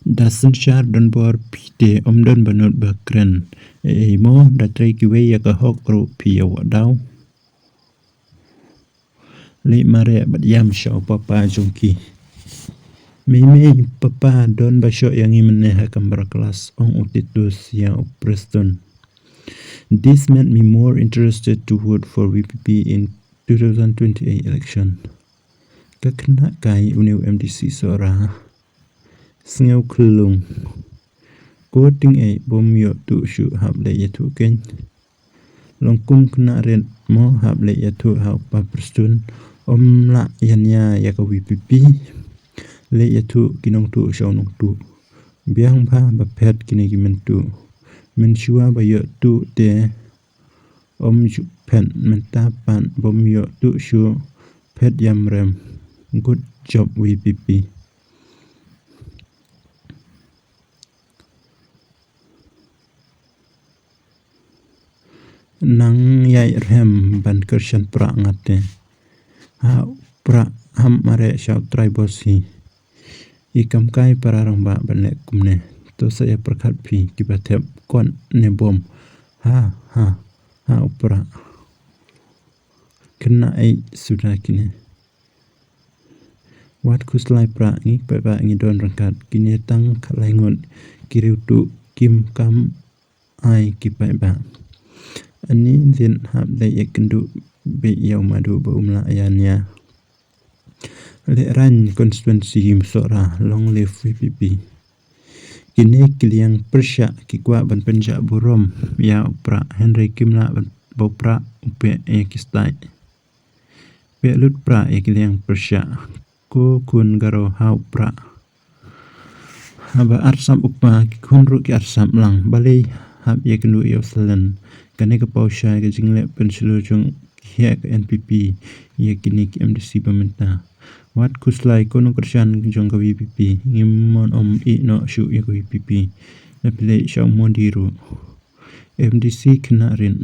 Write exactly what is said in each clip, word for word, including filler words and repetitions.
Da synshar don bor phi te ym don ba nud ba kren. Ei mo da trei kiwei ïa ka hok ruh phi ïa wad daw. Leit mareh bad ïam sha u papa jong ki. Mei mei papa don ba shoh ïa ngi mynne ha kamra klas, ong u Titus ïa u Preston. This made me more interested to vote for V P P in two thousand twenty-eight election. Ka khynnah kai une u M D C Sohra. Sngew khyllung. Ko tyngeh bym ïoh tuh shuh hap leit ïathuh keiñ. Long kum khynnah rit mo hap leit ïathuh ha u pa Preston. Ym lah ïania ïa ka V P P. Leit ïathuh ki nongtuh sha u nongtuh. Biang bha ba phet kine ki myntuh. Mynshuwa ba ïoh tuh te ym ju phet, mynta pat bym ïoh tuh shuh, phet ïam rem. Good job V P P. Nang ïai rhem ban kyrshan Prah nga te. Ha Prah, ham mareh sha u trai boss hi. I kam kai para rangbah ban leh kumne. To sa ïa pyrkhat phi kiba thep kot ne bom. Ha ha ha u Prah. Khynnah ei suda kine. Wat khuslai Prah, ngi paidbah ngi don ryngkat. Kine tang khatlai ngut ki riewtuh kim kam ai ki paidbah. Ani dien hap leit ïakynduh beit ïa u Madu ba um lah ïania. Lehraiñ constituency, Sohra, long live V P P. Kine ki liang pyrshah ki kwah ban pynjah burom ïa u Prah, hynrei kim lah ban ba u Prah u peh ïa ki state. Peh lut Prah ïa ki liang pyrshah. Ko khun Garo ha u Prah. Haba arsap u kpa ki khun ruh ki arsap lang. Balei hap ïakynduh ïa u Salen? Kane ka paw shai ka jingleh pynshlur jong ki heh ka N P P ïa kine ki M D C ba mynta. Wat khuslai ko nongkyrshan jong ka V P P. Ngim mon ym ïeh noh shuh ïa ka V P P. Leh phi leit sha u Modi ruh. M D C khynnah rit.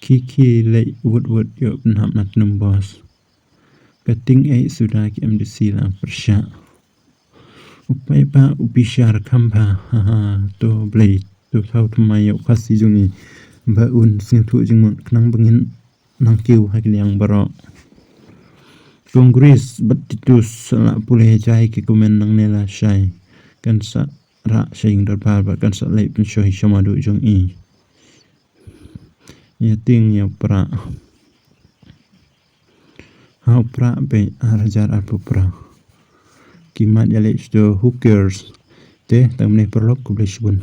Khie khie leit wut wut ïoh pynhap na tnum boss. Ka tyngeh suda ki M D C la pyrshah. U paidbah u bishar kham bha, ha ha, to Blei, to thaw thymmai ïa u Khasi jong ngi ba un sngewthuh jingmut khnang ba ngin nang kiew ha ki liang baroh. Congress bad Titus sa la pule jai ki comment nangne lashai. Kan sa rah sha ïing dorbar bad kan sa leit pynshoi sha Madu jong i. Ïa tieng ïa u Prah. Ha u Prah beit ar hajar arphew phra. Ki mat ïa leit sha, who cares? Te tang mynne paralok, khublei shibun.